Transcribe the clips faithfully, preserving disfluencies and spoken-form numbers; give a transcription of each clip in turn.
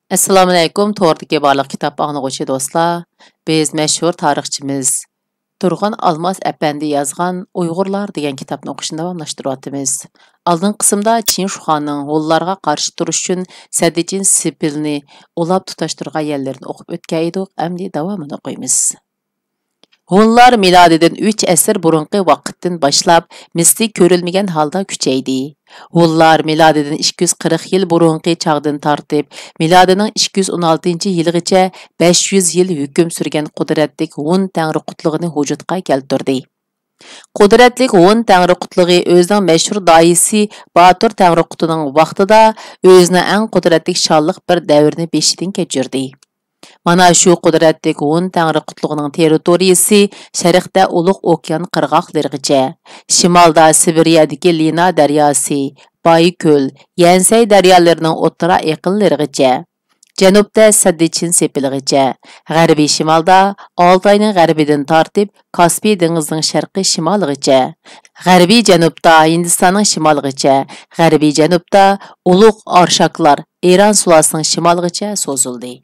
ئەسسالامۇئەلەيكۇم، توردىكى بارلىق كىتاب ئاڭلىغۇچى دوستلار. بىز مەشھۇر تارىخچىمىز تۇرغۇن ئالماس ئەپەندى يازغان ئۇيغۇرلار دېگەن كىتابنى ئوقۇشنى داۋاملاشتۇرۇۋاتىمىز. ئالدىنقى قىسىمدا چىن شۇخاننىڭ ھونلارغا قارشى تۇرۇش ئۈچۈن سەددىچىن سېپىلنى ئۇلاپ تۇتاشتۇرغان يەرلىرىنى ئوقۇپ ئۆتكەن ئىدۇق، ئەمدى داۋامىنى ئوقۇيمىز. ھونلار مىلادىدىن ئۈچ ئەسىر بۇرۇنقى ۋاقىتتىن باشلاپ مىسلى كۆرۈلمىگەن ھالدا كۈچەيدى. ھونلار مىلادىدىن ئىككى يۈز قىرىق يىل بۇرۇنقى چاغدىن تارتىپ، مىلادىنىڭ ئىككى يۈز ئون ئالتىنچى يىلىغىچە بەش يۈز يىل ھۆكۈم سۈرگەن قۇدرەتلىك ھون تەڭرى قۇتلۇقىنى ۋۇجۇدقا كەلتۈردى. قۇدرەتلىك ھون تەڭرى قۇتلۇقى ئۆزىنىڭ مەشھۇر داھىيسى باتۇر تەڭرى قۇتىنىڭ ۋاقتىدا ئۆزىنىڭ ئەڭ قۇدرەتلىك شانلىق بىر دەۋرىنى بېشىدىن كەچۈردى. مانا شۇ قۇدرەتلىك ھون تەڭرى قۇتلۇقىنىڭ تېررىتورىيىسى شەرقتە ئۇلۇغ ئوكيان قىرغاقلىرىغىچە، شىمالدا سىبىرىيەدىكى لىنا دەرياسى، بايكۆل، يەنسەي دەريالىرىنىڭ ئوتتۇرا ئېقىنلىرىغىچە، جەنۇبتا سەددىچىن سېپىلىغىچە، غەربىي شىمالدا ئالتاينىڭ غەربىدىن تارتىپ كاسپىي دېڭىزىنىڭ شەرقىي شىمالىغىچە، غەربىي جەنۇبتا ھىندىستاننىڭ شىمالىغىچە، غەربىي جەنۇبتا ئۇلۇغ ئارشاكلار ئىران سۇلالىسىنىڭ شىمالىغىچە سوزۇلدى.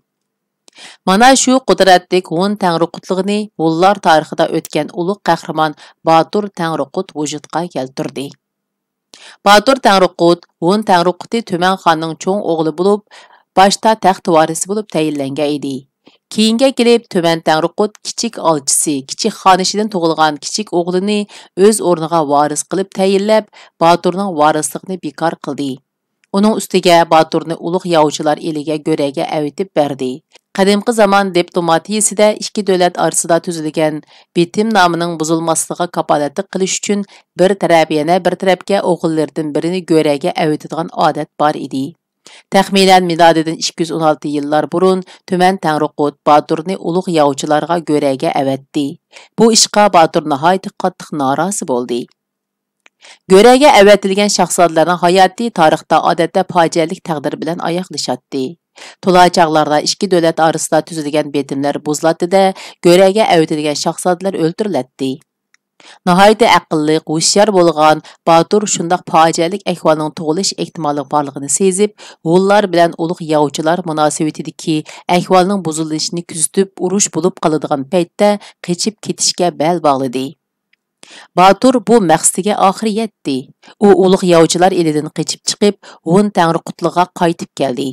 مانا شۇ قۇدرەتلىك ھون تەڭرى قۇتلۇقىنى ھونلار تارىخىدا ئۆتكەن ئۇلۇغ قەھرىمان باتۇر تەڭرى قۇت ۋۇجۇدقا كەلتۈردى. باتۇر تەڭرى قۇت ھون تەڭرى قۇتى تۈمەن خاننىڭ چوڭ ئوغلى بولۇپ، باشتا تەخت ۋارىسى بولۇپ تەيىنلەنگەن ئىدى. كېيىنگە كېلىپ، تۈمەن تەڭرى قۇت كىچىك ئالچىسى، كىچىك خانىشىدىن تۇغۇلغان كىچىك ئوغلىنى ئۆز ئورنىغا ۋارىس قىلىپ تەيىنلەپ، باتۇرنىڭ ۋارىسلىقىنى بىكار قىلدى. ئۇنىڭ ئۈستىگە باتۇرنى ئۇلۇغ ياۋچىلار ئېلىگە گۆرەگە ئەۋېتىپ بەردى. قەدىمكى زامان دىپلوماتىيىسىدە ئىككى دۆلەت ئارىسىدا تۈزۈلگەن بېتىمنامىنىڭ بۇزۇلماسلىقىغا كاپالەتلىك قىلىش ئۈچۈن بىر تەرەپ يەنە بىر تەرەپكە ئوغۇللىرىدىن بىرىنى گۆرەگە ئەۋېتىدىغان ئادەت بار ئىدى. تەخمىنەن مىلادىدىن ئىككى يۈز ئون ئالتە يىللار بۇرۇن تۈمەن تەڭرىقۇت باتۇرنى ئۇلۇغ ياۋچىلارغا گۆرەگە ئەۋەتتى. بۇ ئىشقا باتۇر ناھايىتى قاتتىق نارازى بولدى. گۆرەگە ئەۋەتىلگەن شاھزادىلەرنىڭ ھاياتى تارىختا ئادەتتە پاجىئەلىك تەقدىر بىلەن ئاياغلىشاتتى. تولا چاغلاردا ئىككى دۆلەت ئارىسىدا تۈزۈلگەن بېتىملەر بۇزۇلاتتى-دە، گۆرەگە ئەۋېتىلگەن شاھزادىلەر ئۆلتۈرۈلەتتى. ناھايىتى ئەقىللىق، ھوشيار بولغان باتۇر شۇنداق پاجىئەلىك ئەھۋالنىڭ تۇغۇلۇش ئېھتىماللىقى بارلىقىنى سېزىپ، ھونلار بىلەن ئۇلۇغ ياۋچىلار مۇناسىۋىتىدىكى ئەھۋالنىڭ بۇزۇلۇشىنى كۆزىتىپ، ئۇرۇش بولۇپ قالىدىغان پەيتتە قېچىپ كېتىشكە بەل باغلىدى. باتۇر بۇ مەقسىتىگە ئاخىرى يەتتى. ئۇ ئۇلۇغ ياۋچىلار ئېلىدىن قېچىپ چىقىپ، ھون تەڭرىقۇتلۇغا قايتىپ كەلدى.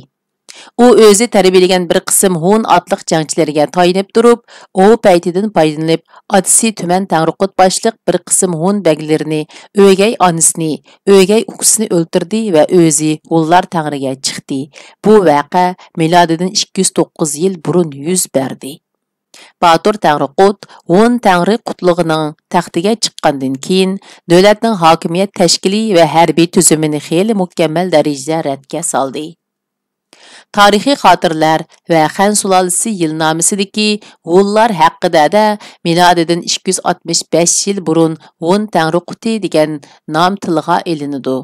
ئۇ ئۆزى تەربىيەلىگەن بىر قىسىم ھون ئاتلىق جەڭچىلىرىگە تايىنىپ تۇرۇپ، ئوۋ پەيتىدىن پايدىلىنىپ، ئاتىسى تۈمەن تەڭرىقۇت باشلىق بىر قىسىم ھون بەگلىرىنى، ئۆگەي ئانىسىنى، ئۆگەي ئۇكىسىنى ئۆلتۈردى ۋە ئۆزى ھونلار تەڭرىگە چىقتى. بۇ ۋەقە مىلادىدىن ئىككى يۈز توققۇز يىل بۇرۇن يۈز بەردى. باتۇر تەڭرىقۇت ھون تەڭرى قۇتلۇقىنىڭ تەختىگە چىققاندىن كېيىن، دۆلەتنىڭ ھاكىمىيەت تەشكىلى ۋە ھەربىي تۈزۈمىنى خېلى مۇكەممەل دەرىجىدە رەتكە سالدى. تارىخىي خاتىرىلەر ۋە خەن سۇلالىسى يىلنامىسىدىكى ھونلار ھەققىدە مىلادىدىن ئىككى يۈز ئاتمىش بەش يىل بۇرۇن ھون تەڭرىقۇتى دېگەن نام تىلغا ئېلىنىدۇ.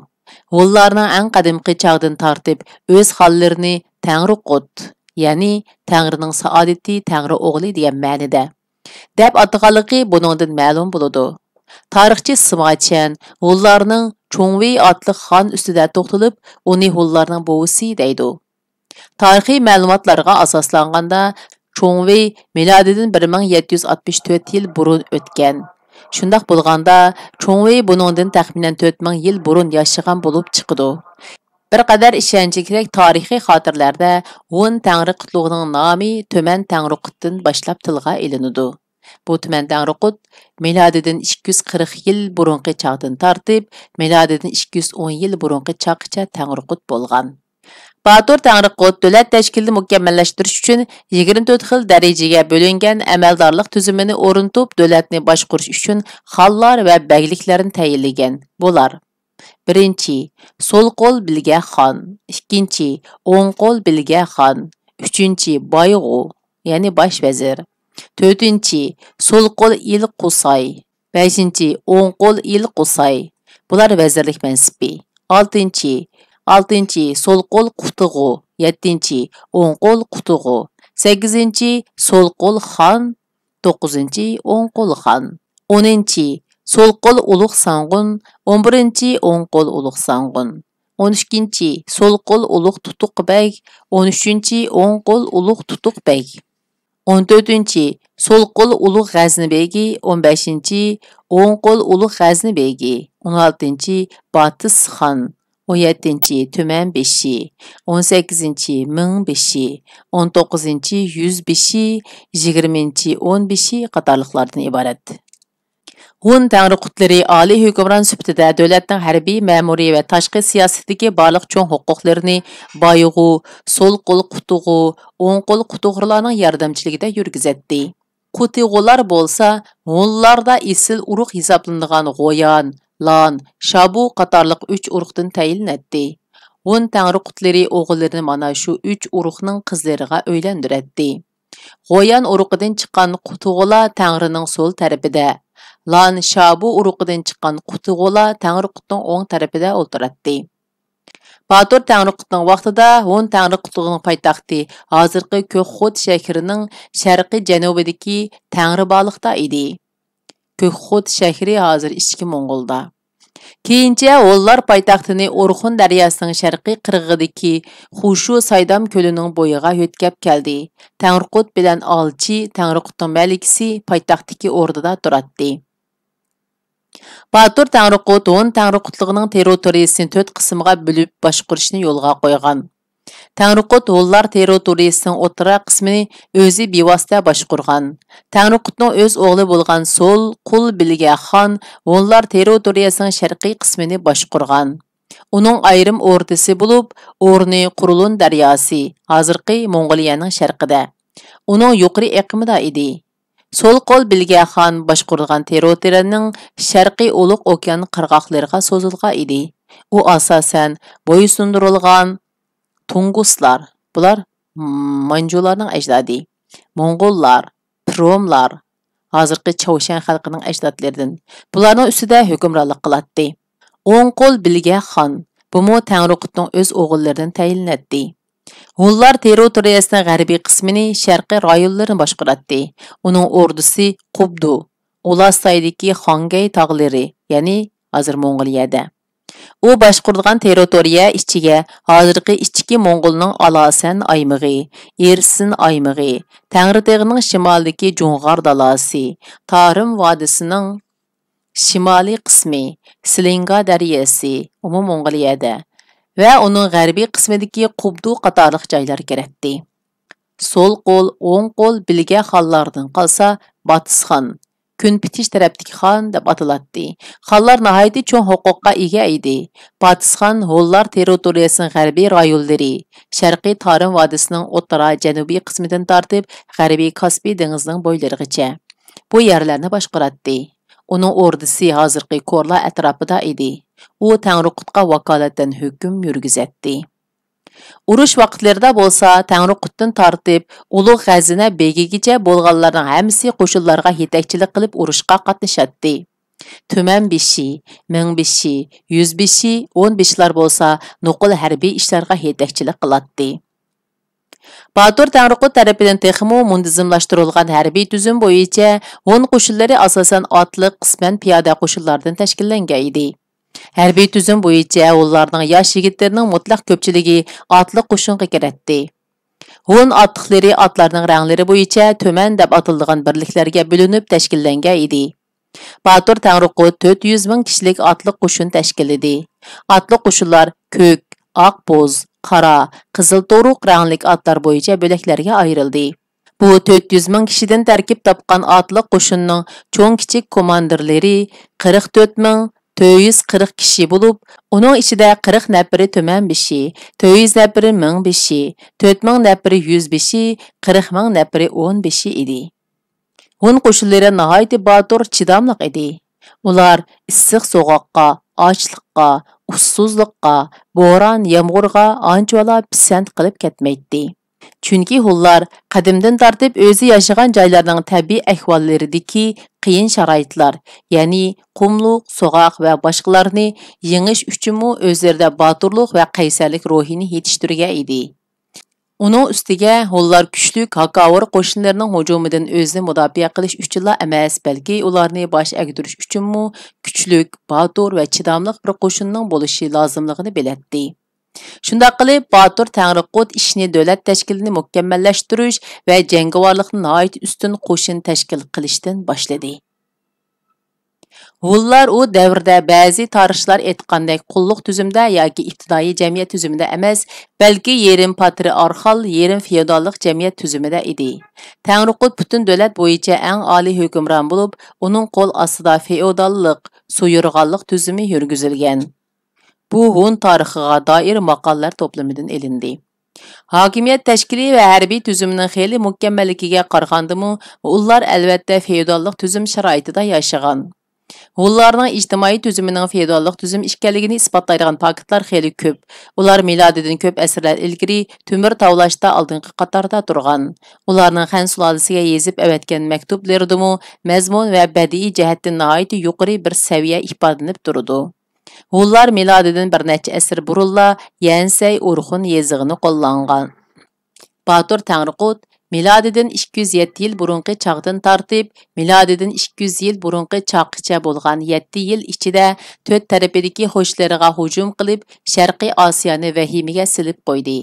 ھونلارنىڭ ئەڭ قەدىمكى چاغدىن تارتىپ ئۆز خانلىرىنى تەڭرىقۇت، يەنى تەڭرىنىڭ سائادىتى، تەڭرى ئوغلى دېگەن مەنىدە، دەپ ئاتىغانلىقى بۇنىڭدىن مەلۇم بولىدۇ. تارىخچى سىما چيەن ھونلارنىڭ چۇڭۋېي ئاتلىق خان ئۈستىدە توختىلىپ، ئۇنى ھونلارنىڭ بوۋىسى دەيدۇ. تارىخىي مەلۇماتلارغا ئاساسلانغاندا، چۇڭۋېي مىلادىدىن بىر مىڭ يەتتە يۈز ئاتمىش تۆت يىل بۇرۇن ئۆتكەن. شۇنداق بولغاندا، چۇڭۋېي بۇنىڭدىن تەخمىنەن تۆت مىڭ يىل بۇرۇن ياشىغان بولۇپ چىقىدۇ. بىر قەدەر ئىشەنچكە كېرەك تارىخىي خاتىرىلەردە ھون تەڭرىقۇتلۇقىنىڭ نامى تۈمەن تەڭرىقۇتتىن باشلاپ تىلغا ئېلىنىدۇ. بۇ تۈمەن تەڭرىقۇت مىلادىدىن ئىككى يۈز قىرىق يىل بۇرۇنقى چاغدىن تارتىپ، مىلادىدىن ئىككى يۈز ئون يىل بۇرۇنقى چاغقىچە تەڭرىقۇت بولغان. باتۇر تەڭرىقۇت دۆلەت تەشكىلىنى مۇكەممەللەشتۈرۈش ئۈچۈن يىگىرمە تۆت خىل دەرىجىگە بۆلۈنگەن ئەمەلدارلىق تۈزۈمىنى ئورنىتىپ، دۆلەتنى باشقۇرۇش ئۈچۈن خانلار ۋە بەگلىكلەرنى تەيىنلىگەن. بۇلار: بىرىنچى، سول قول بىلگە خان، ئىككىنچى، ئوڭ قول بىلگە خان، ئۈچىنچى، بايغۇ، يەنى باش ۋەزىر، تۆتىنچى، سول قول ئىل قۇساي، بەشىنچى، ئوڭ قول ئىل قۇساي، بۇلار ۋەزىرلىك مەنسىپى، ئالتىنچى، ئالتىنچى، سول قول قۇتىغۇ، يەتتىنچى، ئوڭ قول قۇتىغۇ، سەككىزىنچى، سول قول خان، توققۇزىنچى، ئوڭ قول خان، ئونىنچى، سول قول ئۇلۇغ سانغۇن، ئون بىرىنچى، ئوڭ قول ئۇلۇغ سانغۇن. ئون ئىككىنچى، سول قول ئۇلۇغ تۇتۇق بەگ، ئون ئۈچىنچى، ئوڭ قول ئۇلۇغ تۇتۇق بەگ. ئون تۆتىنچى، سول قول ئۇلۇغ غەزنە بېگى، ئون بەشىنچى، ئوڭ قول ئۇلۇغ غەزنە بېگى، ئون ئالتىنچى، باتىس خان، ئون يەتتىنچى، تۈمەن بېشى، ئون سەككىزىنچى، مىڭ بېشى، ئون توققۇزىنچى، يۈز بېشى، يىگىرمىنچى، ئون بېشى قاتارلىقلاردىن ئىبارەت. ھون تەڭرىقۇتلىرى ئالىي ھۆكۈمران سۈپىتىدە دۆلەتنىڭ ھەربىي، مەمۇرىي ۋە تاشقى سىياسىتىدىكى بارلىق چوڭ ھوقۇقلىرىنى بايغۇ، سول قول قۇتۇغۇ، ئوڭ قول قۇتۇغۇرلارنىڭ ياردەمچىلىكىدە يۈرگۈزەتتى. قۇتىغۇلار بولسا ھونلاردا ئېسىل ئۇرۇق ھېسابلىنىدىغان غويان، لان، شابۇ قاتارلىق ئۈچ ئۇرۇقتىن تەيىنلىنەتتى. ھون تەڭرىقۇتلىرى ئوغۇللىرىنى مانا شۇ ئۈچ ئۇرۇقنىڭ قىزلىرىغا ئۆيلەندۈرەتتى. غويان ئۇرۇقىدىن چىققان قۇتۇغۇلا تەڭرىنىڭ سول تەرىپىدە، لان شابۇ ئۇرۇقىدىن چىققان قۇتۇغۇلا تەڭرىقۇتنىڭ ئوڭ تەرىپىدە ئولتۇراتتى. باتۇر تەڭرىقۇتنىڭ ۋاقتىدا ھون تەڭرىقۇتلۇقىنىڭ پايتەختى ھازىرقى كۆكخوت شەھىرىنىڭ شەرقىي جەنۇبىدىكى تەڭرىبالىقتا ئىدى. كۆكخوت شەھىرى ھازىر ئىچكى موڭغۇلدا. كېيىنچە ھونلار پايتەختىنى ئورخۇن دەرياسىنىڭ شەرقىي قىرغىقىدىكى خۇشۇ سايدام كۆلىنىڭ بويىغا يۆتكەپ كەلدى. تەڭرىقۇت بىلەن ئالچى، تەڭرىقۇتنىڭ مەلىكىسى، پايتەختتىكى ئوردىدا تۇراتتى. باتۇر تەڭرىقۇت ھون تەڭرىقۇتلۇقىنىڭ تېررىتورىيىسىنى تۆت قىسىمغا بۆلۈپ باشقۇرۇشنى يولغا قويغان. تەڭرىقۇت ھونلار تېررىتورىيىسىنىڭ ئوتتۇرا قىسمىنى ئۆزى بىۋاسىتە باشقۇرغان. تەڭرىقۇتنىڭ ئۆز ئوغلى بولغان سول قۇل بىلگە خان ھونلار تېررىتورىيىسىنىڭ شەرقىي قىسمىنى باشقۇرغان. ئۇنىڭ ئايرىم ئوردىسى بولۇپ، ئورنى قۇرۇلۇن دەرياسى، ھازىرقى موڭغۇلىيەنىڭ شەرقىدە، ئۇنىڭ يۇقىرى ئېقىمىدا ئىدى. سول قول بىلگە خان باشقۇرىدىغان تېررىتورىيەنىڭ شەرقى ئۇلۇغ ئوكيان قىرغاقلىرىغا سوزۇلغان ئىدى. ئۇ ئاساسەن بويسۇندۇرۇلغان تۇڭگۇسلار، بۇلار مانجۇلارنىڭ ئەجدادى، موڭغۇللار، پىروملار، ھازىرقى چاۋشيەن خەلقىنىڭ ئەجدادلىرىدىن، بۇلارنىڭ ئۈستىدە ھۆكۈمرانلىق قىلاتتى. ئوڭ قول بىلگە خان، بۇمۇ تەڭرىقۇتنىڭ ئۆز ئوغۇللىرىدىن تەيىنلىنەتتى. ھونلار تېررىتورىيەسىنىڭ غەربىي قىسمىنى شەرقىي رايونلىرىنى باشقۇراتتى. ئۇنىڭ ئوردىسى قۇبدۇ، ئۇلاسايدىكى خاڭگەي تاغلىرى، يەنى ھازىر موڭغۇلىيەدە. ئۇ باشقۇرىدىغان تېررىتورىيە ئىچىگە ھازىرقى ئىچكى موڭغۇلنىڭ ئالاسەن ئايمىقى، ئېرسىن ئايمىقى، تەڭرىتېغىنىڭ شىمالىدىكى جۇڭغار دالاسى، تارىم ۋادىسىنىڭ شىمالىي قىسمى، سىلىنگا دەرياسى، ئۇمۇ موڭغۇلىيەدە، ۋە ئۇنىڭ غەربىي قىسمىدىكى قۇبدۇ قاتارلىق جايلار كىرەتتى. سول قول، ئوڭ قول بىلگە خانلاردىن قالسا، باتىس خان، كۈنپېتىش تەرەپتىكى خان دەپ ئاتىلاتتى. خانلار ناھايىتى چوڭ ھوقۇققا ئىگە ئىدى. باتىس خان ھونلار تېررىتورىيەسىنىڭ غەربىي رايونلىرى، شەرقىي تارىم ۋادىسىنىڭ ئوتتۇرا جەنۇبىي قىسمىدىن تارتىپ، غەربىي كاسپىي دېڭىزىنىڭ بويلىرىغىچە بۇ يەرلەرنى باشقۇراتتى. ئۇنىڭ ئوردىسى ھازىرقى كورلا ئەتراپىدا ئىدى. ئۇ تەڭرىقۇتقا ۋاكالىتەن ھۆكۈم يۈرگۈزەتتى. ئۇرۇش ۋاقىتلىرىدا بولسا تەڭرىقۇتتىن تارتىپ ئۇلۇغ غەزنە بېگىگىچە بولغانلارنىڭ ھەممىسى قوشۇنلارغا يېتەكچىلىك قىلىپ ئۇرۇشقا قاتنىشاتتى. تۈمەن بېشى، مىڭ بېشى، يۈز بېشى، ئون بېشىلار بولسا نوقۇل ھەربىي ئىشلارغا يېتەكچىلىك قىلاتتى. باتۇر تەڭرىقۇت تەرىپىدىن تېخىمۇ مۇنتىزىملاشتۇرۇلغان ھەربىي تۈزۈم بويىچە ھون قوشۇنلىرى ئاساسەن ئاتلىق، قىسمەن پىيادە قوشۇنلاردىن تەشكىللەنگەن ئىدى. ھەربىي تۈزۈم بويىچە ھونلارنىڭ ياش يىگىتلىرىنىڭ مۇتلەق كۆپچىلىكى ئاتلىق قوشۇنغا كىرەتتى. ھون ئاتلىقلىرى ئاتلارنىڭ رەڭلىرى بويىچە تۈمەن دەپ ئاتىلىدىغان بىرلىكلەرگە بۆلۈنۈپ تەشكىللەنگەن ئىدى. باتۇر تەڭرىقۇت تۆت يۈز مىڭ كىشىلىك ئاتلىق قوشۇن تەشكىللىدى. ئاتلىق قوشۇنلار كۆك، ئاق بوز، قارا، قىزىل تورۇق رەڭلىك ئاتلار بويىچە بۆلەكلەرگە ئايرىلدى. بۇ تۆت يۈز مىڭ كىشىدىن تەركىب تاپقان ئاتلىق قوشۇننىڭ چوڭ كىچىك كوماندىرلىرى قىرىق تۆت مىڭ تۆت يۈز قىرىق كىشى بولۇپ، ئۇنىڭ ئىچىدە قىرىق نەپىرى تۈمەن بېشى، تۆت يۈز نەپىرى مىڭ بېشى، تۆت مىڭ نەپىرى يۈز بېشى، قىرىق مىڭ نەپىرى ئون بېشى ئىدى. ھون قوشۇنلىرى ناھايىتى باتۇر، چىداملىق ئىدى. ئۇلار ئىسسىق سوغۇققا، ئاچلىققا، ئۇسسۇزلۇققا، بوران، يامغۇرغا ئانچىۋالا پىسەنت قىلىپ كەتمەيتتى. چۈنكى ھونلار قەدىمدىن تارتىپ ئۆزى ياشىغان جايلارنىڭ تەبىئىي ئەھۋاللىرىدىكى قىيىن شارائىتلار، يەنى قۇملۇق، سوغۇق ۋە باشقىلارنى يېڭىش ئۈچۈنمۇ ئۆزلىرىدە باتۇرلۇق ۋە قەيسەرلىك روھىنى يېتىشتۈرگەن ئىدى. ئۇنىڭ ئۈستىگە ھونلار كۈچلۈك ھاكاۋۇر قوشۇنلىرىنىڭ ھۇجۇمىدىن ئۆزىنى مۇداپىئە قىلىش ئۈچۈنلا ئەمەس، بەلكى ئۇلارنى باش ئەگدۈرۈش ئۈچۈنمۇ كۈچلۈك، باتۇر ۋە چىداملىق بىر قوشۇننىڭ بولۇشى لازىملىقىنى بىلەتتى. شۇنداق قىلىپ، باتۇر تەڭرىقۇت ئىشنى دۆلەت تەشكىلىنى مۇكەممەللەشتۈرۈش ۋە جەڭگىۋارلىقنى ناھايىتى ئۈستۈن قوشۇن تەشكىل قىلىشتىن باشلىدى. ھونلار ئۇ دەۋردە بەزى تارىخچىلار ئېيتقاندەك قۇللۇق تۈزۈمدە ياكى ئىپتىدائىي جەمئىيەت تۈزۈمىدە ئەمەس، بەلكى يېرىم پاترىئارخال، يېرىم فېئوداللىق جەمئىيەت تۈزۈمىدە ئىدى. تەڭرىقۇت پۈتۈن دۆلەت بويىچە ئەڭ ئالىي ھۆكۈمران بولۇپ، ئۇنىڭ قول ئاستىدا فېئوداللىق، سۇيۇرغانلىق تۈزۈمى يۈرگۈزۈلگەن. بۇ ھون تارىخىغا دائىر ماقالىلەر توپلىمىدىن ئېلىندى. ھاكىمىيەت تەشكىلى ۋە ھەربىي تۈزۈمىنىڭ خېلى مۇكەممەللىكىگە قارىغاندىمۇ، ھونلار ئەلۋەتتە فېئوداللىق تۈزۈم شارائىتىدا ياشىغان. ھونلارنىڭ ئىجتىمائىي تۈزۈمىنىڭ فېئوداللىق تۈزۈم ئىكەنلىكىنى ئىسپاتلايدىغان پاكىتلار خېلى كۆپ. ئۇلار مىلادىدىن كۆپ ئەسىرلەر ئىلگىرى تۆمۈر تاۋلاشتا ئالدىنقى قاتاردا تۇرغان. ئۇلارنىڭ خەن سۇلالىسىگە يېزىپ ئەۋەتكەن مەكتۇپلىرىدىمۇ مەزمۇن ۋە بەدىئىي جەھەتتىن ناھايىتى يۇقىرى بىر سەۋىيە ئىپادىلىنىپ تۇرىدۇ. ھونلار مىلادىدىن بىر نەچچە ئەسىر بۇرۇنلا يەنسەي ئورخۇن يېزىقىنى قوللانغان. باتۇر تەڭرىقۇت مىلادىدىن ئىككى يۈز يەتتە يىل بۇرۇنقى چاغدىن تارتىپ، مىلادىدىن ئىككى يۈز يىل بۇرۇنقى چاغقىچە بولغان يەتتە يىل ئىچىدە تۆت تەرىپىدىكى قوشۇنلىرىغا ھۇجۇم قىلىپ، شەرقىي ئاسىيانى ۋەھىمىگە سېلىپ قويدى.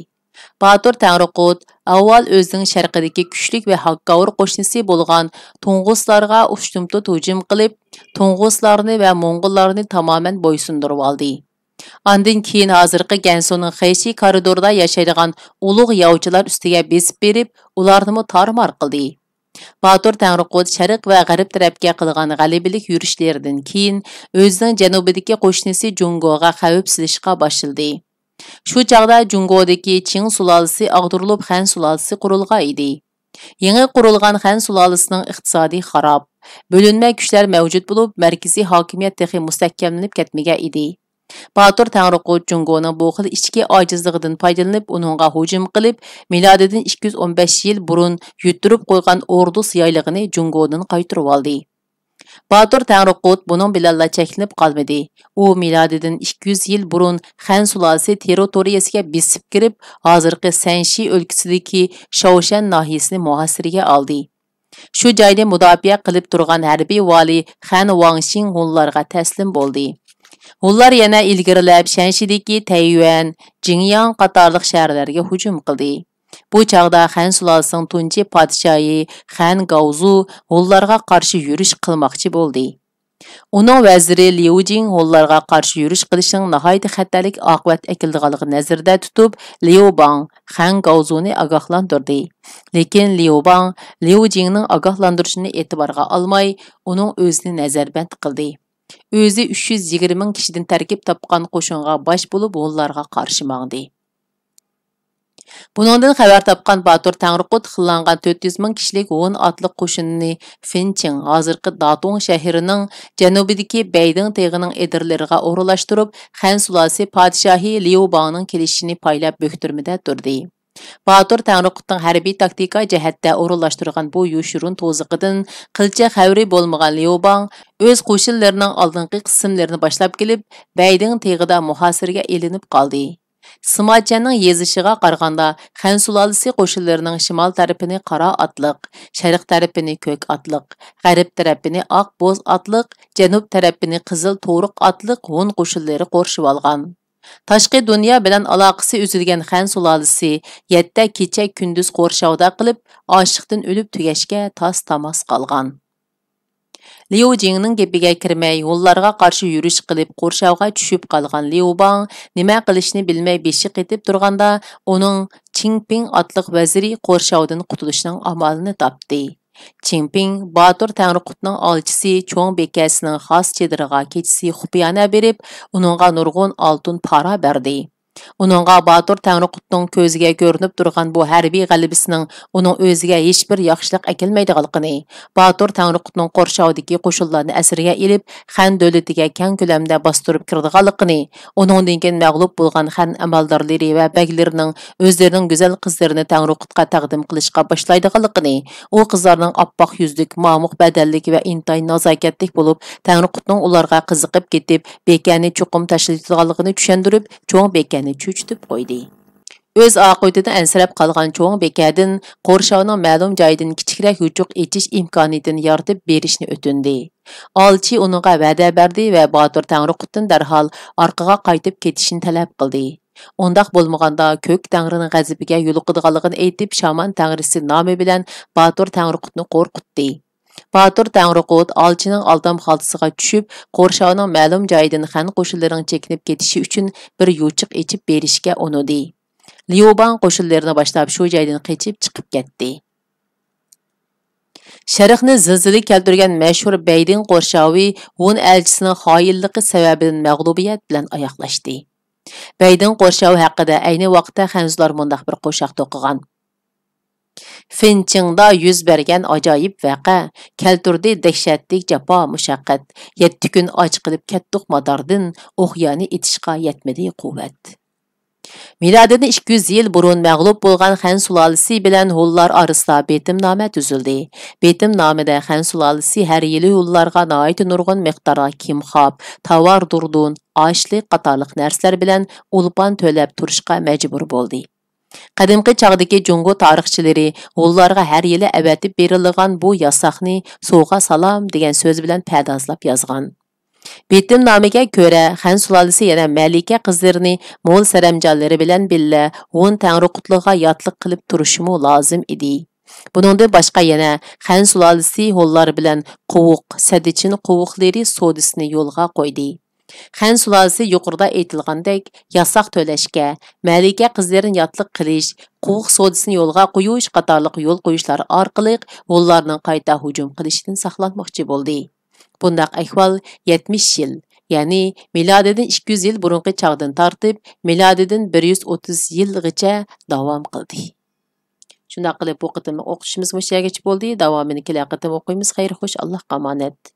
باتۇر تەڭرىقۇت ئاۋۋال ئۆزىنىڭ شەرقىدىكى كۈچلۈك ۋە ھاكاۋۇر قوشنىسى بولغان تۇڭغۇسلارغا ئۇشتۇمتۇت ھۇجۇم قىلىپ، تۇڭغۇسلارنى ۋە موڭغۇللارنى تامامەن بويسۇندۇرۇۋالدى. ئاندىن كېيىن ھازىرقى گەنسۇنىڭ خېشى كارىدورىدا ياشايدىغان ئۇلۇغ ياۋچىلار ئۈستىگە بېسىپ بېرىپ، ئۇلارنىمۇ تارمار قىلدى. باتۇر تەڭرىقۇت شەرق ۋە غەرب تەرەپكە قىلغان غەلىبىلىك يۈرۈشلىرىدىن كېيىن، ئۆزىنىڭ جەنۇبىدىكى قوشنىسى جۇڭگوغا خەۋپ سېلىشقا باشلىدى. شۇ چاغدا جۇڭگودىكى چىڭ سۇلالىسى ئاغدۇرۇلۇپ، خەن سۇلالىسى قۇرۇلغان ئىدى. يېڭى قۇرۇلغان خەن سۇلالىسىنىڭ ئىقتىسادىي خاراب، بۆلۈنمە كۈچلەر مەۋجۇت بولۇپ، مەركىزىي ھاكىمىيەت تېخى مۇستەھكەملىنىپ كەتمىگەن ئىدى. باتۇر تەڭرىقۇت جۇڭگونىڭ بۇ خىل ئىچكى ئاجىزلىقىدىن پايدىلىنىپ، ئۇنىڭغا ھۇجۇم قىلىپ، مىلادىدىن ئىككى يۈز ئون بەش يىل بۇرۇن يۈتتۈرۈپ قويغان ئوردۇس يايلىقىنى جۇڭگودىن قايتۇرۇۋالدى. باتۇر تەڭرىقۇت بۇنىڭ بىلەنلا چەكلىنىپ قالمىدى. ئۇ مىلادىدىن ئىككى يۈز يىل بۇرۇن خەن سۇلالىسى تېررىتورىيەسىگە بېسىپ كىرىپ، ھازىرقى سەنشى ئۆلكىسىدىكى شاۋشەن ناھىيەسىنى مۇھاسىرىگە ئالدى. شۇ جاينى مۇداپىئە قىلىپ تۇرغان ھەربىي ۋالىي خەن ۋاڭشىڭ ھونلارغا تەسلىم بولدى. ھونلار يەنە ئىلگىرىلەپ شەنشىدىكى تەييۈەن، جىڭياڭ قاتارلىق شەھەرلەرگە ھۇجۇم قىلدى. بۇ چاغدا خەن سۇلالىسىنىڭ تۇنجى پادىشاھى خەن گاۋزۇ ھونلارغا قارشى يۈرۈش قىلماقچى بولدى. ئۇنىڭ ۋەزىرى ليۇ جىڭ ھونلارغا قارشى يۈرۈش قىلىشنىڭ ناھايىتى خەتەرلىك ئاقىۋەت ئەكېلىدىغانلىقىنى نەزىرىدە تۇتۇپ، ليۇ باڭ خەن گاۋزۇنى ئاگاھلاندۇردى. لېكىن ليۇ باڭ ليۇ جىڭنىڭ ئاگاھلاندۇرۇشىنى ئېتىبارغا ئالماي، ئۇنىڭ ئۆزىنى نەزەربەند قىلدى. ئۆزى ئۈچ يۈز يىگىرمە مىڭ كىشىدىن تەركىب تاپقان قوشۇنغا باش بولۇپ، ھونلارغا قارشى ماڭدى. بۇنىڭدىن خەۋەر تاپقان باتۇر تەڭرىقۇت خىللانغان تۆت يۈز مىڭ كىشىلىك ھون ئاتلىق قوشۇنىنى فىنچىڭ، ھازىرقى داتۇڭ شەھىرىنىڭ جەنۇبىدىكى بەيدىڭ تېغىنىڭ ئېدىرلىرىغا ئورۇنلاشتۇرۇپ، خەن سۇلالىسى پادىشاھى ليۇ باڭنىڭ كېلىشىنى پايلاپ بۆكتۈرمىدە تۇردى. باتۇر تەڭرىقۇتنىڭ ھەربىي تاكتىكا جەھەتتە ئورۇنلاشتۇرغان بۇ يوشۇرۇن توزۇقىدىن قىلچە خەۋىرى بولمىغان ليۇ باڭ ئۆز قوشۇنلىرىنىڭ ئالدىنقى قىسىملىرىنى باشلاپ كېلىپ، بەيدىڭ تېغىدا مۇھاسىرىگە ئېلىنىپ قالدى. سىماچيەننىڭ يېزىشىغا قارىغاندا، خەن سۇلالىسى قوشۇنلىرىنىڭ شىمال تەرىپىنى قارا ئاتلىق، شەرق تەرىپىنى كۆك ئاتلىق، غەرب تەرىپىنى ئاق بوز ئاتلىق، جەنۇب تەرىپىنى قىزىل تورۇق ئاتلىق ھون قوشۇنلىرى قورشىۋالغان. تاشقى دۇنيا بىلەن ئالاقىسى ئۈزۈلگەن خەن سۇلالىسى يەتتە كېچە كۈندۈز قورشاۋدا قىلىپ، ئاچلىقتىن ئۆلۈپ تۈگەشكە تاس تاماس قالغان. ليۇ جىڭنىڭ گېپىگە كىرمەي، ھونلارغا قارشى يۈرۈش قىلىپ، قورشاۋغا چۈشۈپ قالغان ليۇ باڭ نېمە قىلىشنى بىلمەي بېشى قېتىپ تۇرغاندا، ئۇنىڭ چىڭ پىڭ ئاتلىق ۋەزىرى قورشاۋدىن قۇتۇلۇشنىڭ ئامالىنى تاپتى. چىڭ پىڭ باتۇر تەڭرىقۇتنىڭ ئالچىسى چوڭ بېكەسىنىڭ خاس چېدىرىغا كېچىسى خۇپىيانە بېرىپ، ئۇنىڭغا نۇرغۇن ئالتۇن پارا بەردى. ئۇنىڭغا باتۇر تەڭرىقۇتنىڭ كۆزىگە كۆرۈنۈپ تۇرغان بۇ ھەربىي غەلىبىسىنىڭ ئۇنىڭ ئۆزىگە ھېچبىر ياخشىلىق ئەكەلمەيدىغانلىقىنى، باتۇر تەڭرىقۇتنىڭ قورشاۋدىكى قوشۇنلارنى ئەسىرگە ئېلىپ، خەن دۆلىتىگە كەڭ كۆلەمدە باستۇرۇپ كىرىدىغانلىقىنى، ئۇنىڭدىن كېيىن مەغلۇپ بولغان خەن ئەمەلدارلىرى ۋە بەگلىرىنىڭ ئۆزلىرىنىڭ گۈزەل قىزلىرىنى تەڭرىقۇتقا تەقدىم قىلىشقا باشلايدىغانلىقىنى، ئۇ قىزلارنىڭ ئاپئاق يۈزلۈك، مامۇق بەدەنلىك ۋە ئىنتايىن نازاكەتلىك بولۇپ، تەڭرىقۇتنىڭ ئۇلارغا قىزىقىپ كېتىپ، بېكەنى چوقۇم تاشلىتىدىغانلىقىنى چۈشەندۈرۈپ، چوڭ بېكەنى چۆچۈتۈپ قويدى. ئۆز ئاقىۋىتىدىن ئەنسىرەپ قالغان چوڭ بىكەدىن قورشاۋنىڭ مەلۇم جايىدىن كىچىكرەك يوچۇق ئېچىش ئىمكانىيىتىنى يارىتىپ بېرىشنى ئۆتۈندى. ئالچى ئۇنىڭغا ۋەدە بەردى ۋە باتۇر تەڭرىقۇتتىن دەرھال ئارقىغا قايتىپ كېتىشنى تەلەپ قىلدى. ئۇنداق بولمىغاندا، كۆك تەڭرىنىڭ غەزىپىگە يولۇقىدىغانلىقىنى ئېيتىپ، شامان تەڭرىسى نامى بىلەن باتۇر تەڭرىقۇتنى قورقۇتتى. باتۇر تەڭرىقۇت ئالچىنىڭ ئالدام خالتىسىغا چۈشۈپ، قورشاۋنىڭ مەلۇم جايىدىن خەن قوشۇنلىرىنىڭ چېكىنىپ كېتىشى ئۈچۈن بىر يوچۇق ئېچىپ بېرىشكە ئۇنىدى. ليۇباڭ قوشۇنلىرىنى باشلاپ، شۇ جايدىن قېچىپ چىقىپ كەتتى. شەرقنى زىلزىلە كەلتۈرگەن مەشھۇر بەيدىڭ قورشاۋى ھون ئەلچىسىنىڭ خائىنلىقى سەۋەبىدىن مەغلۇبىيەت بىلەن ئاياغلاشتى. بەيدىڭ قورشاۋى ھەققىدە ئەينى ۋاقىتتا خەنزۇلار مۇنداق بىر قوشاق توقۇغان: فېنچىڭدا يۈز بەرگەن ئاجايىپ ۋەقە، كەلتۈردى دەھشەتلىك جاپا مۇشەققەت، يەتتە كۈن ئاچ قېلىپ كەتتۇق ماداردىن، ئوقيانى ئېتىشقا يەتمىدى قۇۋۋەت. مىلادىدىن ئىككى يۈز يىل بۇرۇن مەغلۇپ بولغان خەن سۇلالىسى بىلەن ھونلار ئارىسىدا بېتىمنامە تۈزۈلدى. بېتىمنامىدە خەن سۇلالىسى ھەر يىلى ھونلارغا ناھايىتى نۇرغۇن مىقداردا كىمخاپ، تاۋار دۇردۇن، ئاشلىق قاتارلىق نەرسىلەر بىلەن ئولپان تۆلەپ تۇرۇشقا مەجبۇر بولدى. قەدىمكى چاغدىكى جۇڭگو تارىخچىلىرى ھونلارغا ھەر يىلى ئەۋەتىپ بېرىلىدىغان بۇ ياساقنى سوۋغا سالام دېگەن سۆز بىلەن پەردازلاپ يازغان. بېتىمنامىگە كۆرە، خەن سۇلالىسى يەنە مەلىكە قىزلىرىنى مول سەرەمجانلىرى بىلەن بىللە ھون تەڭرىقۇتلىرىغا ياتلىق قىلىپ تۇرۇشىمۇ لازىم ئىدى. بۇنىڭدىن باشقا يەنە خەن سۇلالىسى ھونلار بىلەن قوۋۇق، سەددىچىن قوۋۇقلىرى سودىسىنى يولغا قويدى. خەن سۇلالىسى يۇقىرىدا ئېيتىلغاندەك ياساق تۆلەشكە، مەلىكە قىزلىرىنى ياتلىق قىلىش، قوۋۇق سودىسىنى يولغا قويۇش قاتارلىق يول قويۇشلار ئارقىلىق ھونلارنىڭ قايتا ھۇجۇم قىلىشىدىن ساقلانماقچى بولدى. بۇنداق ئەھۋال يەتمىش يىل، يەنى مىلادىدىن ئىككى يۈز يىل بۇرۇنقى چاغدىن تارتىپ، مىلادىدىن بىر يۈز ئوتتۇز يىلغىچە داۋام قىلدى. شۇنداق قىلىپ، بۇ قېتىملىق ئوقۇشىمىز مۇشۇ يەرگىچە بولدى. داۋامىنى كېلەر قېتىم ئوقۇيمىز. خەير خوش، ئاللاھقا ئامانەت.